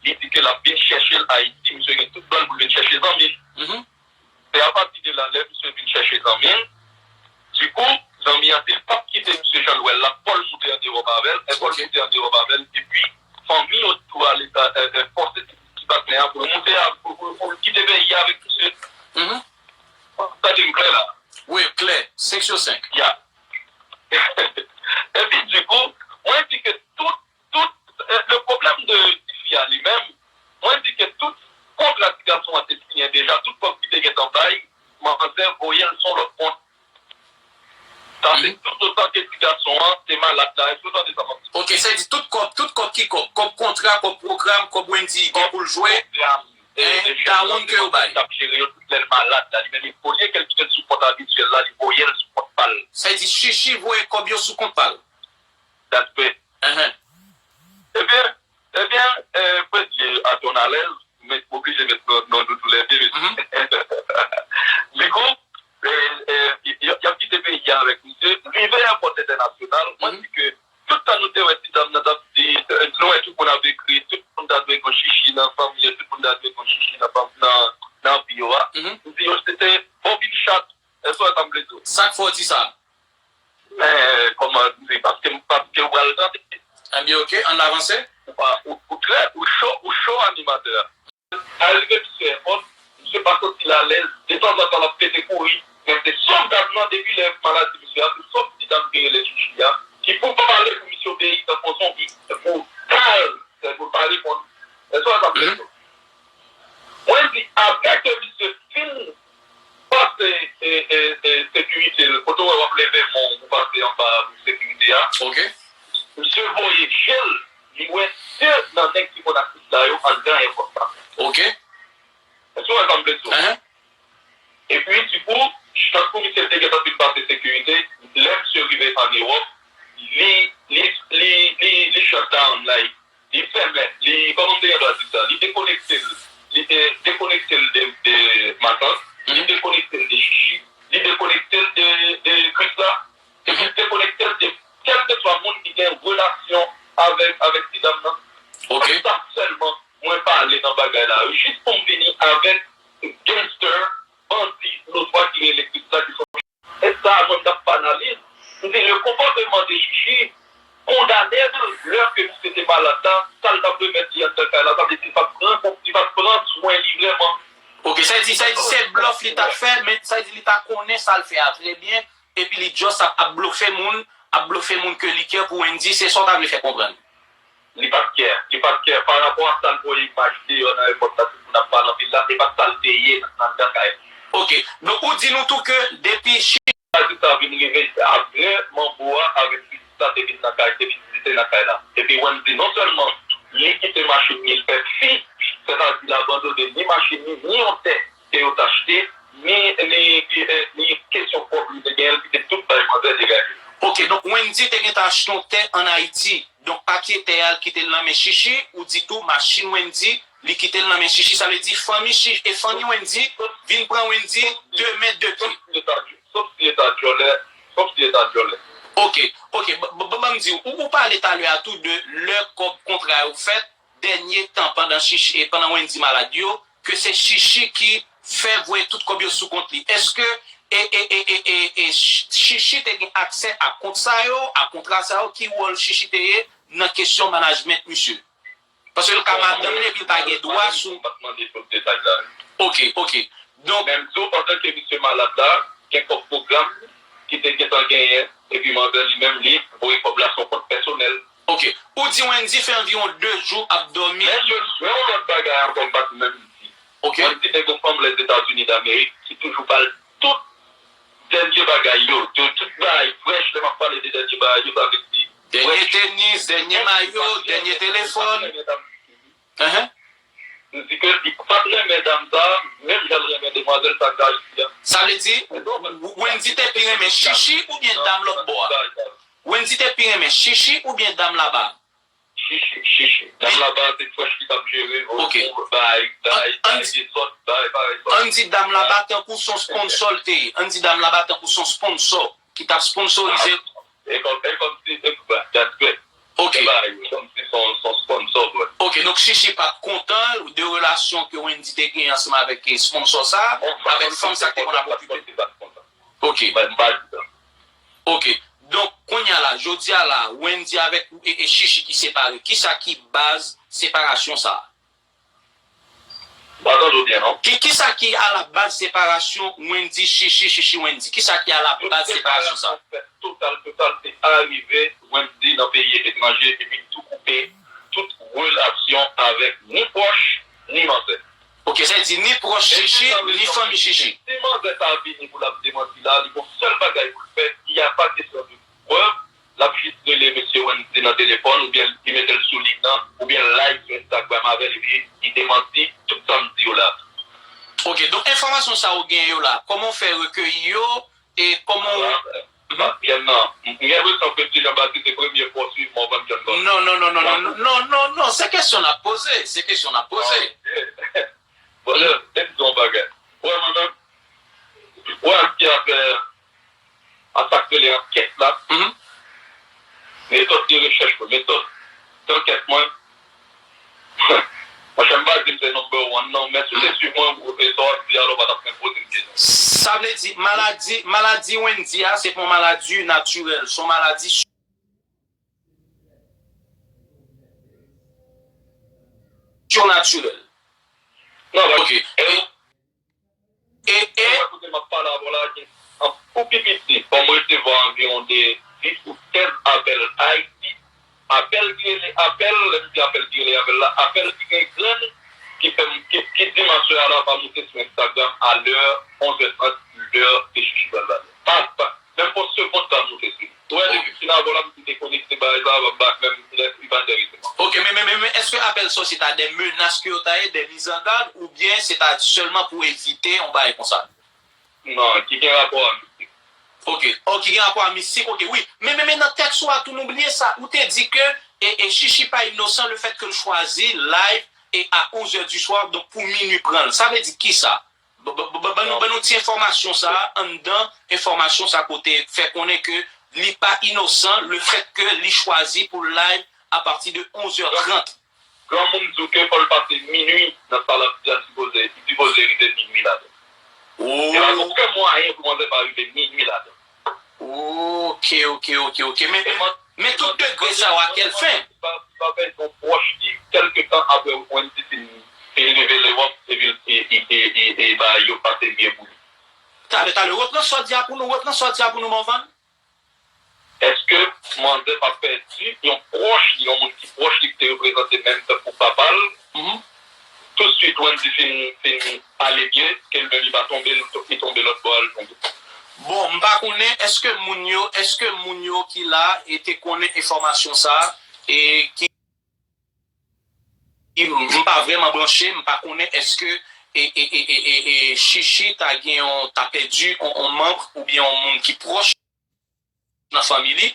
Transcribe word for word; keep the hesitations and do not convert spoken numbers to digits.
li di ke l ap vin chèche l Ayiti, misye gen tout dwa l pou l vin chèche zanmi l. Se apati de la, lè misye vin chèche zanmi l, dikou, zanmi an di l p ap kite misye jan l wè l la, fò l moute an Ewòp avè l, e fò l moute an Ewòp avè l, epi fanmi yo tou ale fòse ti patnè a pou l moute, pou l kite peyi a avèk misye. Tande m klè la. Wi, klè. Senk sou senk. Ya. Epi, dikou, mwen di ke tout, tout, le pwoblèm de tifi a li menm, mwen di ke tout kontra ti gason an te siyen deja, tout kòb ki te gentan bay, manzè voye l sou lòt kont. Sa se tout otan ke ti gason an te malad la. Èske w tande sa m ap di? Ok, sa vle di tout kòb, tout kòb ki kòb? Kòb kontra, kòb pwogram, kòb Wendy gen pou l jwe, dawonn ke yo bay. T ap jere yo tout lè l malad la, li menm, olye ke l kite l sou kont abityèl la, li voye l sou kont pa l. Sa vle di Chichi voye kòb yo sou kont pa l. That's great. Ebyen, ebyen, Presley a te yon alèz, men oblije met non, non nou tou lè de, mesye. Dikou, y ap kite peyi a avèk misye. Rive èpòt entènasyonal, mwen di ke tout tan nou te wè ti dam nan t ap di, nou wè tout moun ap ekri, tout moun ta dwe gen Chichi nan fanmi yo, tout moun ta dwe gen Chichi nan fanm, nan, nan vi yo a. M di yo, se te bobin chat. Èske w wè sa m vle di w? Sa k fè w di sa? Men, kòman di, paske, paske w pral tande. Ebyen, ok, ann avanse. Ou pa, ou, ou trè, ou cho, ou cho animatè a. Arive misye èpòt, misye pa santi l alèz, detanzantan l ap pete kouri, men se sòf dam nan, depi lè maladi misye a, se sòf ti dam ki rele Chichi a, ki pou pale pou misye obeyi tankou yon zonbi, pou tal, pou l pa reponn. Èske w wè sa m vle di w? Mwen di, apre ke misye fin pase sekirite l, kote w wè w ap leve men w pou pase anba sekirite a, misye voye je l, li wè de nan nèg ki konn ak misye yo anndan èpòt la. Èske w wè sa m vle di w? Epi, dikou, tankou misye te gentan fin pase sekirite, lè misye rive ann Ewòp, li, li, li, li, li shut down, like, li fèmen, li, kòman m te gen dwa di sa? Li dekonekte l, li te dekonekte l de, de matant, li dekonekte l de Chichi, li dekonekte l de, de Krisla, epi li dekonekte l de kèlkeswa moun ki gen relasyon avèk, avèk ti dam nan. Se sa sèlman mwen pale nan bagay la. Jis pou m vini avèk gangster, bandi, notwa ki rele Krisla, ki sou E sa, mwen, m t ap analize, m di, le comportement de Chichi kondane l lè ke misye te malad la, sa l t ap remèt li anndan kay la, sa vle di, li pa t pran, li pa t pran swen li vrèman. Ok, sa vle di, sa vle di, se blòf li t ap fè, men sa vle di, li ta konnen sa l fè a trè byen, epi li just ap, ap blofe moun, ap blofe moun ke li care pou Wendy, se sa w ta vle fè konprann. Li pa t care. Li pa t care pa rapò a sa l voye imaj deyò nan èpòt la, tout moun ap pale anpil la, se pa t sa l te ye nan anndan kay la. Ok. Donk, ou di nou tou ke depi Chi. Sa vin rive apre manbo a avèk pitit la te vin nan kay, te vin vizite nan kay la. Epi Wendy, non sèlman li kite machin li, l fè fi, sètadi l abandone ni machin li, ni yon tè ke yo t achte, ni, ni, ni kesyon kòb li te genyen, l kite tout bay manzè degaje. Ok, donk Wendy te gentan achte yon tè ann Ayiti. Donk, papye tè a, l kite l nan men Chichi, ou di tou, machin Wendy, li kite l nan men Chichi. Sa vle di, fanmi Chichi, e fanmi Wendy vin pran Wendy de men, de pye. Sòf si e ta djòlè, sòf si e ta djòlè. Ok, ok, ban m di w, ou, ou pale talè a tou de lè kòb kontra yo fèt, dènye tan pandan Chichi, e pandan Wendy malad yo, ke se Chichi ki fè voye tout kòb yo sou kont li. Èske e, e, e, e, e, e Ch-, Chichi te gen aksè a kont sa yo, a kontra sa yo, ki wòl Chichi te ye nan kesyon management misye? Paske l ka madanm li epi l pa gen dwa sou. M pa t mande tout detay la. Ok, ok. Donk. Men m di w, pandan ke misye malad la, gen kòb pwogram ki te gentan genyen, epi manzè li menm, li voye kòb la sou kont pèsonèl. Ok. Ou di Wendy fè anviwon de jou ap dòmi. Men yo, men yon lòt bagay ankò, m pa t menm di. Ok. Wendy te gen fanm Lèzetazini Damerik ki toujou ba l tout dènye bagay yo. Yo tout bagay frèch, lè m ap pale de dènye bagay yo, sa vle di. Dènye tenis, dènye mayo, dènye telefòn. Enhen. M di ke li pa t renmen dam sa, menm jan l renmen demwazèl sa k Ayiti a. Sa vle di, Wendy te pi renmen Chichi oubyen dam lòt bò a? Wendy te pi renmen Chichi oubyen dam laba? Chichi, Chichi. Dam laba se frèch li t ap jere, ok, bay, bay, bay dezòd, bay, bay, bay. Ann di dam laba tankou son sponsò l te ye. Ann di dam laba tankou son sponsò ki t ap sponsorize. E kòm, e kòm si, e, that's great. Ok. E bay, kòm si son, son sponsò, bro. Ok, Donk, Chichi pa t kontan de relasyon ke Wendy te genyen ansanm avèk, eh, sponsor sa, avèk fanm sa k te konn ap okipe. Ok. Ok. Donk, kounye a la, jodi a la, Wendy avèk, e, e Chichi ki separe. Kisa ki baz separasyon sa a? M pa tande w byen, non. Ki, kisa ki a la baz separasyon Wendy Chichi, Chichi Wendy? Kisa ki a la baz separasyon sa? Tout separasyon fèt total, total, se arive Wendy nan peyi etranje, epi l tou koupe tout relasyon avèk ni pwòch, ni manzè. Ok, sa vle di ni pwòch Chichi, ni fanmi Chichi. Si manzè sa vini pou l ap demanti la, li gon sèl bagay pou l fè, il y a pas question de preuve, l ap jis rele mesye Wendy nan telefòn, oubyen li mete l sou liy nan, oubyen l live sou Instagram avè l, epi li demanti tout sa m di yo la. Ok, donk enfòmasyon sa ou gen yo la, kòman w fè rekeyi yo, e kòman w... Voilà, euh, Jan nan, m gen enpresyon ke Ti Jan Batis se premye fwa w swiv Morvan John Gordon. Non, non, non, non, non, non, non, non, non, se kesyon n ap poze, se kesyon n ap poze. Ah, ok. Bon, lè, lè m di yon bagay. Wè, mwen menm, wè, ki afè a sa k rele ankèt la. Mhm. Metòd de rechèch mwen, metòd dankèt mwen. Monchè, m pa di m se number one, non, men si w te swiv mwen, e sa w ap di a la, w pa t ap menm poze m kesyon. Sa vle di, maladi, maladi Wendy a, se pa yon maladi natirèl, se yon maladi surnatirèl. Non, ok. E, e, e, kote m ap pale avè w la, gen, an, pou pi piti, bon, mwen resevwa anviwon de dis ou kenz apèl Ayiti. Apèl ki rele apèl, lè m di apèl ki rele apèl la, apèl ki gen grenn, ki fè m, ki, ki di m aswè a la pa moute sou Instagram a lè onz è trant, lè ke Chichi pral pale. Pa, pa, menm pa yon segond pa moute sou li. Ou wè, depi fin avan la, m te konekte bagay sa, m pa menm lè li pa enterese m ankò. Ok, men, men, men, men, èske apèl sa se ta de menas ke yo ta ye, de mizangad, oubyen se ta sèlman pou evite yon bagay konsa? Non, ki gen rapò a mistik. Ok, oh, ki gen rapò a mistik, ok, wi. Men, men, men nan tèks ou a tou, nou bliye sa. Ou te di ke, e, e Chichi pa inosan le fèt ke l chwazi live e a onz è di swa, donk pou minui pran l. Sa vle di kisa? Ban, ban, ban, ban nou, ban nou ti enfòmasyon sa a, anndan enfòmasyon sa kote fè konnen ke li pa inosan le fèt ke li chwazi pou l live apati de onz è trant. Granmoun di w ke fò l pase minui nan sa l ap di a, sipoze, li sipoze rive minui ladan. Oh. E pa gen okenn mwayen pou manzè pa rive minui ladan. Ok, ok, ok, ok. Men, men tout degre sa yo, a kèl fen? Li pa, li pa pèdi yon pwòch li, kèlke tan apre Wendy fin, fin rive Lewòp, epi l, e, e, e, e, e bagay yo pase byen pou li. Talè, talè, repran sa w di a pou nou, repran sa w di a pou nou, Morvan. Èske manzè pa pèdi yon pwòch li, yon moun ki pwòch li, ki te reprezante menm tankou papa l? Mhm. Tousuit, Wendy fin, fin ale byen, ke l menm li pa tonbe, li tonbe lòt bò a, l tonbe. Bon, m pa konnen, èske moun yo, èske moun yo ki la e te konnen enfòmasyon sa a, e ki, ki, m pa vrèman branche, m pa konnen èske e, e, e, e, e, e Chichi ta gen yon, ta pèdi yon, yon manm oubyen yon moun ki pwòch nan fanmi li,